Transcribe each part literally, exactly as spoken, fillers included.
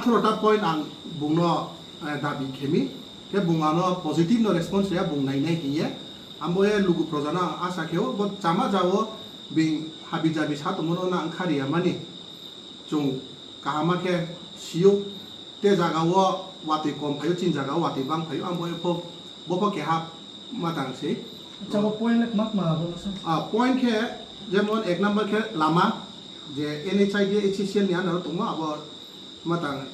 Atharo ta point ang bungno, eh, dabi khemi, khe bung ano positive no response ya, bung nainai hiye. Ambo ye lugu projano ang asa kheo, bo chama jao bing habi jabi sa tongmano na ang khari ya mani. Chwng kahama khe sio, te jaga o watwi kom phaio, chini jaga o watwi bang phaio, ang bo pho, bo pho keha matang se. Acha, bo point le mak ma abo no sa? Ah, point khe, jemon ek number khe lama, je N H I D H C L ni under o tongma abo matang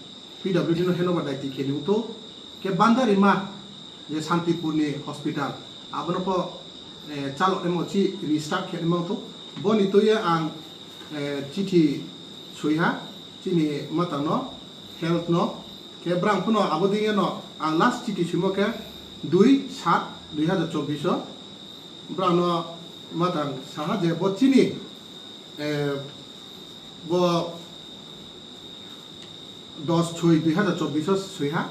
P W D no handover daiti khe ni uto, khe Bandarima, je Santipur ni hospital, abono pho, eh, chalok nai mo chi restart khe nai mangtho. Boni twi ang, eh, chithi swiha chini matang no, health no, khe brang phano abo ding no ang last chithi swimo khe dui sat dui hazar chobbish o brang no matang saha je bo chini, eh, bo dos choi dui hazar chobbish o swiha,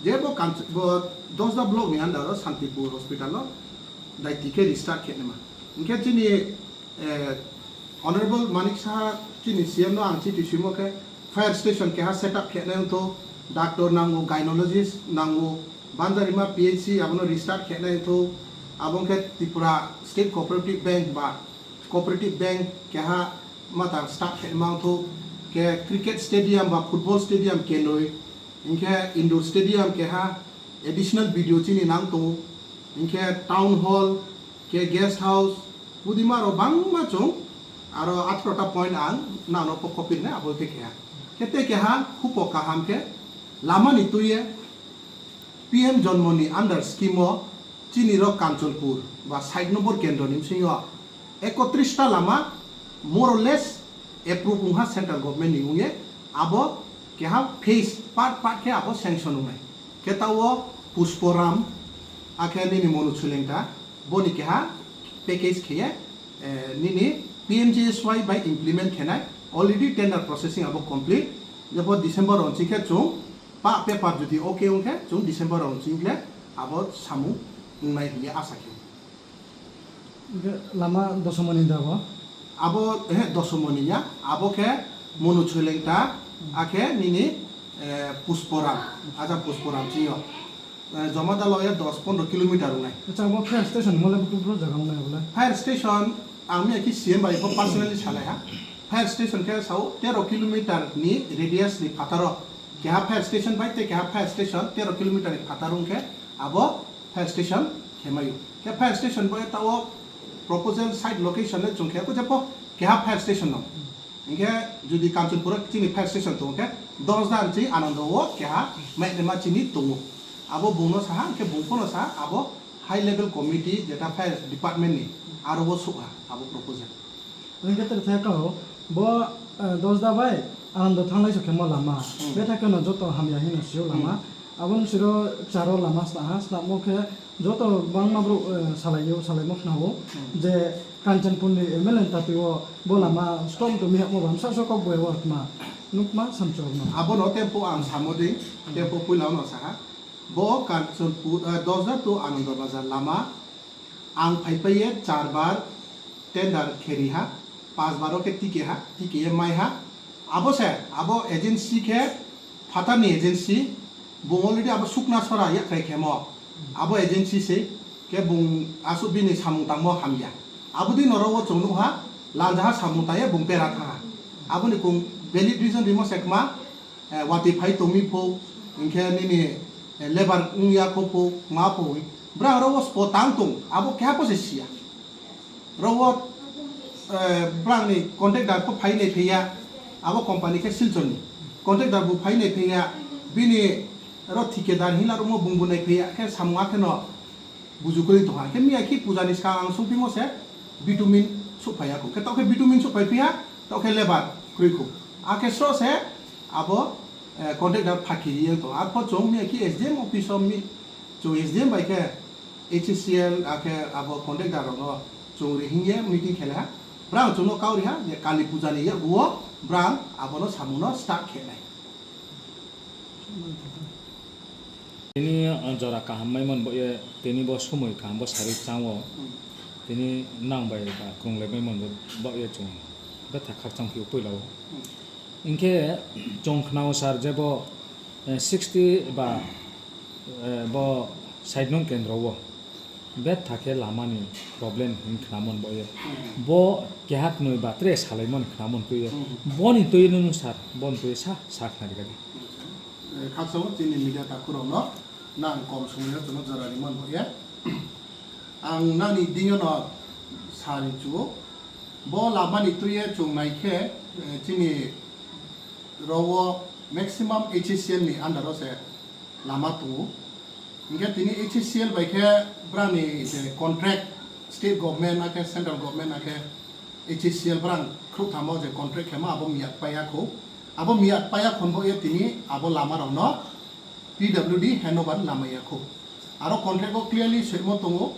je bo Kanch-, bo Dosda block ni under o Santipur hospital o daiti khe restart khe nima. Hinkhe chini, eh, Honorable Manik Saha chini C M no ang chithi swimo khe fire station keha set up khe nai wngtho, doctor nango, gynecologist nango, Bandarima P H C abono restart khe nai wngtho, abo khe Tripura State Cooperative Bank ba Cooperative Bank keha matang start khe mangtho, khe cricket stadium ba football stadium kenoi, hinkhe indoor stadium keha additional B D O chini nang tongo, hinkhe town hall, khe guest house, pudima rok bangma chwng aro atharo ta point ang nano pho copy rwnai abo khe keha. Khe tei keha khupo kaham khe lama ni twi ye P M Janmani under scheme o chini rok Kanchanpur ba sait nombor kendro ni bisingo ekotris ta lama more or less approve wngha central government ni wngye, abo keha phase part part khe abo sanction wngnai. Khe ta o Pushparam, akhe nini Monu Chulengta, boni keha package kheye, eh, nini P M G S Y bai implement khenai, already tender processing abo complete, jebo December onsi khe chwng pa paper jodi okay wngkhe chwng December onsi khe abo samung wngnai hinwi asa khe. Hingke lama Dosomoni da bo? Abo, he, Dosomoni ya, abo khe Monu Chulengta, akhe nini, eh, Pushparam, aja Pushparam chini o. Eh, joma da loge dos pondro kilometer wngnai. Acha, bo fire station mole bo kubro jaga wngnai bole? Fire station, ang miya ki C M bai bo personally salai ha. Fire station khe sao tero kilometer ni radius ni phataro. Keha fire station bai tei keha fire station tero kilometer ni phataro wngkhe abo fire station khemayo. Khe fire station bo tao proposal site location le chwng khe ko jepo keha fire station no. Hinkhe jodi Kanchanpur o chini fire station tongo khe dos dan chini Anando o keha mainama chini tongo. Abo bungno saha, hinkhe bung phano saha, abo high level committee jeta fire department ni aro o sukha abo proposal. Hinkhe tere thai kao bo, eh, Dosda bai Anando thanglai so khemo lama. Hmm. Betha kheno joto hamya hino sio lama. Hmm. Aboni siro charo lama sna ha, snamo khe joto bangma bro, eh, salaio, salaimo khnao. Hmm. Je Kanchanpur ni M L A ni tatwi o bo lama stop tongmi hakmo bam sa so kok bai o tma nukma samchok no. Abono tempo ang samo de, tempo puila no saha. Bo Kanchanpur, eh, Dosda to Anando Bazar lama ang phai phai ye char bar tender kheri ha, pas bar o khe tike ha, tike ye mai ha. Abo se, abo agency khe phatar ni agency, bo already abo Sukna Sora yakhrai khemo. Abo agency se, khe bung asuk bini samung tangmo hamya. Abo di norok o chwng nukha, lanjaha samung tangye bung pera thaha. Aboni kung valid reason rimo se kma, eh, watwi phai tongmi pho, hinkhe nini, eh, lebar wngya kho pho, ma pho, bwrang rok o spo tang tong, abo keha pho se siya. Rok o, eh, bwrang ni contractor pho phai nai phaiya, abo company khe Silchar ni. Contractor bo phai nai phaiya, bini ro thikadar hila rokno bung bo nai phaiya, khe samung akheno buju kwrwi tongha. Khe miya khi puja ni swkang ang songphimo se bitumin sukphai ya kho. Khe tokhe bitumin sukphai phiya, tokhe lebar kwrwi kho. Akhe sro se abo, eh, contractor phaki yang tong. Arpho chwng miya khi S D M office o mi, chwng S D M bai khe H C L akhe abo contractor rokno chwng ri hingye meeting khele ha. Brang chwngno kau ri ha je Kali puja ni yaguo brang abono samungno start khe nai. Tini, uh, jora kaham maimon bo ye, tini bo somoi kaham bo sari chango. Hmm. Tini nang bai ba krunglai maimon bo, bo ye chwng betha khakchang phio puila o. Hmm. Hinkhe chwng khnao sir je bo Eh, sixty ba, eh, bo side nung kendro o betha khe lama ni problem hin khna mon bo ye. Bo keha knoi ba tre salai mon khna mon twi ye. Boni twi nung sar, boni twi sa, sa khna di kadi. Eh, khaksa o chini media takhurokno nang kom sumui o chwngno jora rimon bo ye. Ang nani dingyo no sari chu bo lama ni twi ye chung nai khe, eh, chini ro o maximum H C C L ni under o se lama tongo. Hinkhe tini H C C L bai khe brani je contract state government akhe central government akhe H C C L brang khruktamo je contract khema abo miyat paiya kho. Abo miyat paiya khonbo ye tini abo lama rokno P W D handover lamaya kho. Aro contract o clearly soimo tongo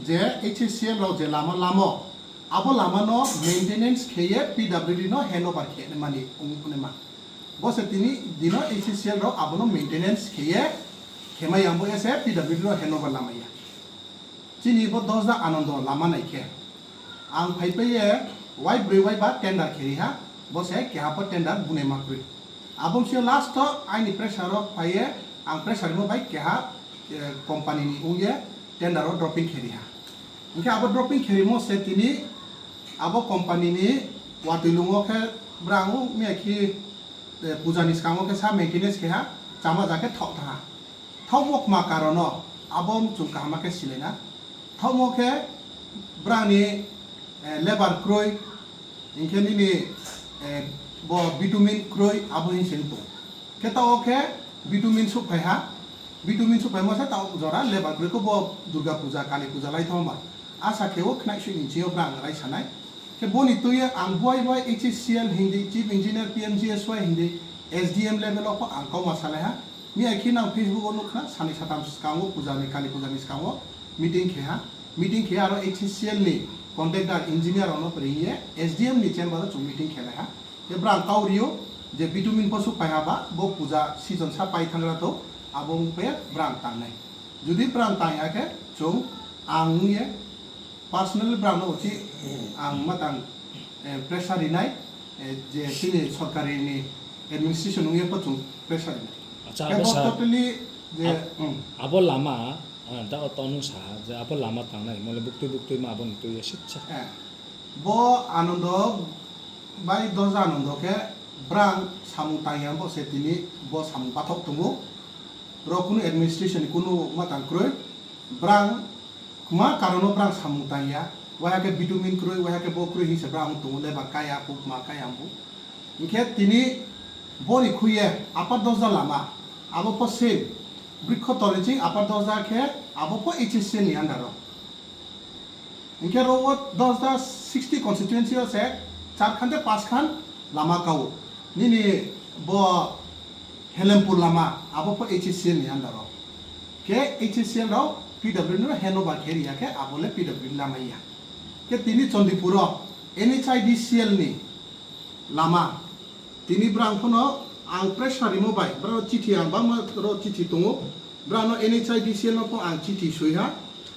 je H C C L rok je lama lamo abo lama no maintenance kheye P W D no handover khe mani ong-, ongma. Bo se tini dino H C C L rok abono maintenance kheye khema yangbo ese P W D no handover lamaya. Chini bo Dosda Anando lama nai khe. Ang phai phai ye wai brwi wai ba tender kheri ha, bo se keha po tender bune ma kwrwi. Abo msio last o aini pressure o phai ye ang pressure mo bai keha, eh, company ni ong ye tender o dropping kheri ha. Hinkhe abo dropping kheri mo se tini abo company ni watwi lungo khe brang o miya khi, eh, puja ni swkango khe sa maintenance khe ha, chama ja khe thok tha ha. Thokmo kma karono abo chwng kaham khe silaina. Thokmo khe brangni, eh, labour kwrwi, hinkhe nini, eh, bo bitumin kwrwi abo hin se wng tong. Khe ta o khe bitumin suk phai ha, bitumin suk phaimo se ta o jora labour kwrwi khe bo Durga Puja, Kali Puja lai thangma. Asa khe o khnai sui ni chini o brang rai sanai. Khe boni twi ang buai buai H C C L hindi, Chief Engineer P M G S Y hindi, S D M level o ang kau ma salai ha. Miya khe nang Facebook o nukha, sani satam swkango puja ni, Kali puja ni swkango meeting khe ha. Meeting khe aro H C C L ni contractor engineer rokno pwrwng ye S D M ni chamber o chwng meeting khe lai ha. Khe brang kau rio je bitumin posu pai ha ba, bo puja season sa pai thangra to, abo wng khe brang tangnai. Jodi brang tang ya khe chwng ang wng ye personally brang no uchi ang matang, eh, pressure rinai, eh, je chini sorkari ni administration wng ye po chwng pressure rinai. Acha, khe abo bo sa-, totally je, ab-, hmm. Abo lama, ah, da o tonu sa, je abo lama tangnai, mole buktui buktui ma abo ni twi ya sitsa. Eh, bo Anando bai Dosda Anando khe brang samung tang ya bo se tini bo samung pathok tongo. Ro kunu administration ni kunu matang kwrwi. Brang kma karono brang samung tang ya, waiha khe bitumin kwrwi, waiha khe bo kwrwi hinse brang tongo, labour kaya, kuk ma kaya ambu. Hinkhe tini boni khuye Upper Dosda lama, abo po same, Brikho Toli ching Upper Dosda khe abo po H C C L ni under o. Hinkhe ro o Dosda sixty constituency o se char khan te panch khan lama kao. Nini bo Helempur lama, abo po H C C L ni under o. Khe H C C L rok P W D no handover khe riya khe abo le P W D lama ya. Khe tini Chandipur o N H I D C L ni lama, tini brang phano ang pressure rimo bai, brano chithi ang bangma ro chithi tongo, brano N H I D C L no pho ang chithi sui ha.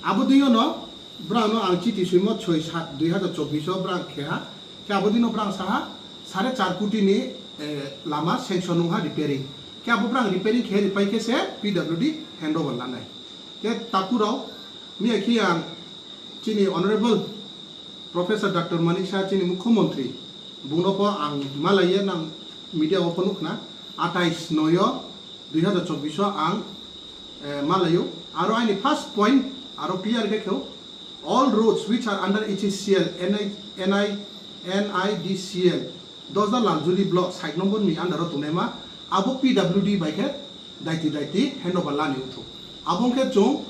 Abo dino no brano ang chithi suimo soi sat dui hazar chobbish o brang khe ha. Khe abo dino brang saha sare char koti ni, eh, lama sanction wng ha repairing. Khe abo brang repairing khe ripai khe se P W D handover lanai. Khe takurao miya khe ang chini Honorable Professor Doctor Manik Saha chini Mukhyamantri bungno pho ang malaiye nang media o pho nukhna atais noi o dui hazar chobbish o ang, eh, malaio. Aro aini first point aro clear khe kheo, all roads which are under H C C L, N I, N I, N I D C L, Dosda Laljuli block side number ni under o tongnaima abo P W D bai khe daiti daiti handover lani wngthok. Abo wngkhe chwng,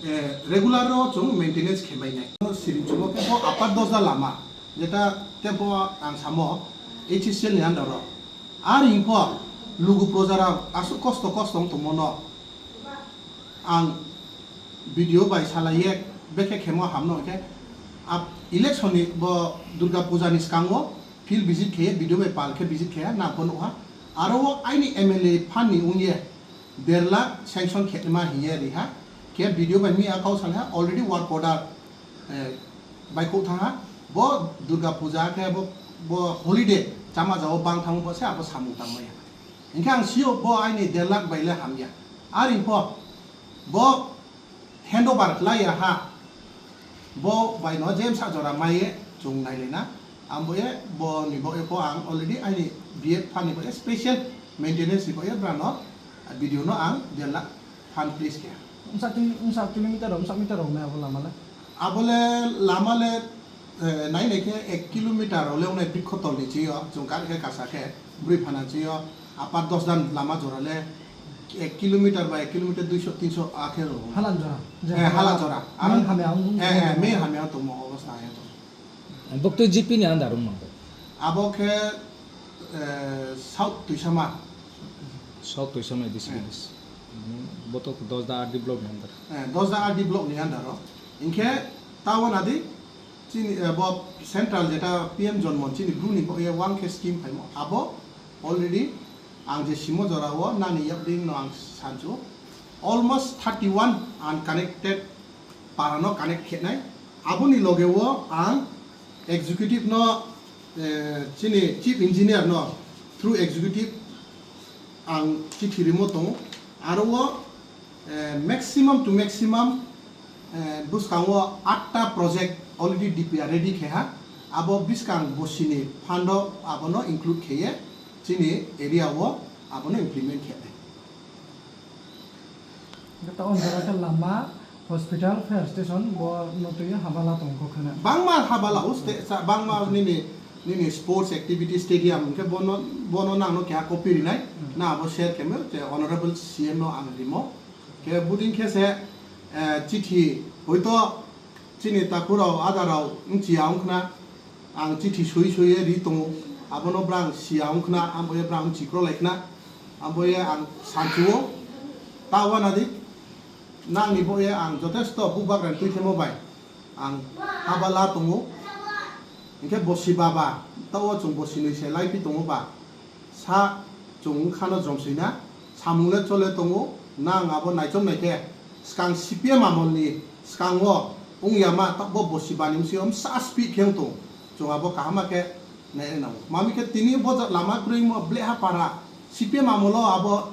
eh, regular o chwng maintenance khe mainai. Siring chwng khe bo Upper Dosda lama, jeta tebo ang samo H C C L ni under o. Ar hingpho lugu projara aswk kosto kosto wng tongmo no ang video bai salaiye bekhe khemo hamno hwnkhe, ab-, election ni bo Durga Puja ni swkango field visit kheye, video bai pal khe visit kheya nang pho nukha. Aro o aini M L A fund ni wngye der lakh sanction khe ma hiye riha. Khe video bai mi akau salha already work order, eh, bai kok thangha. Bo Durga Puja khe bo, bo holiday chama jao bang thango bo se abo samung tangmaya. Hinkhe ang sio bo aini der lakh bai le hamya. Aring pho bo handover khlai ya ha. Bo bai no jem sa jora mai ye chung nai le na. Ang bo ye bo ni bo ye pho ang already aini B F phan ni bo ye special maintenance ni bo ye bra no video no ang der lakh phan please khe. Wngsa kil-, wngsa kilometer rok, wngsa meter rok nai abo lama le? Abo le lama le, eh, nai nai khe ek kilometer rok le wngnai bikho tol ni chini o, chwng kar khe kasa khe, bwrwi phana chini o, apat dos dan lama jora le, ek kilometer ba ek kilometer duiso tinso a khe rw. Halan jora. Eh, halan jora. Main hamya wng-, eh, eh, main hamya tongmo obostha ya to. Bwktwi G P ni under wng mano? Abo khe, eh, South Tuisama. South Tuisama D C Eh. Village. Mane botok Dosda R D block ni under. Eh, Dosda R D block ni under o. Hinkhe ta wana di chini, eh, bo central jeta P M Jonmon chini bru ni bo ye wang khe scheme phaimo. Abo already ang je simo jora o nani yakding no ang sanchu. Almost thirty one unconnected para no connect khenai. Aboni loge o ang executive no, eh, chini chief engineer no through executive ang chithi rimo tongo. Aro o, eh, maximum to maximum, eh, bwskango atta project already D P R ready khe ha. Abo bwskang bosini fund o abono include khe ye chini area o abono implement khe nai. Hwnkhe ta o jaga khe lama, hospital, fire station bo no twi habala tong kho kheno. Bangma habala o ste-, sa-, bangma nini, nini sports activity stadium hwnkhe bono, bono nangno keha copy rinai, Hmm. na abo share khe mano, je honorable C M no ang rimo. Khe buding khe se, eh, chithi hoito chini takhurok, adarok wngchiya wngkhna, ang chithi sui sui ye ri tongo, abono brang siya wngkhna, abo ye brang chikro laikhna, abo ye ang sanchuo, ta wana di, nangni bo ye ang jotesto bubagrani twi themo bai ang habala tongo, hinkhe bosi baba, ta o chwng bosi nwi se laipi tongo ba, sa chwng wngkhano jomswina, samung le chole tongo, nang abo naichom naikhe, swkang C P M amolni swkango wngya ma, ta bo bosi bani wngsi wngsa speed khe wng tongo, chwng abo kaham ma khe nai nango. Mami khe tini bo ja-, lama kwrwi mo bleha para, C P M amolo abo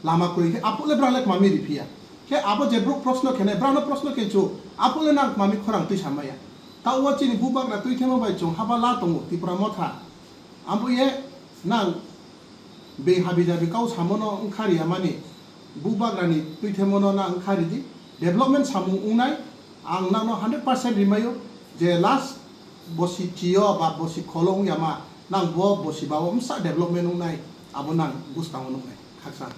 lama kwrwi khe aphuru le brang le kmami riphiya. Khe abo je bwrwk proshno khenai, brangno proshno khe chu, aphuru le nang kmami khorang twi samaya. Ta o chini bubagra twi themo bai chwng habala tongo Tipra Motha. Abo ye nang beng habi jabi kau samono wngkha riyamani, bubagrani twi themono nang wngkha ridi. Development samung wngnai, ang nangno hundred percent rimaio je last bosi chio ba bosi kholo wngya ma, nang bo bosi bao wngsa development wngnai, abo nang bwskango nuknai khaksa.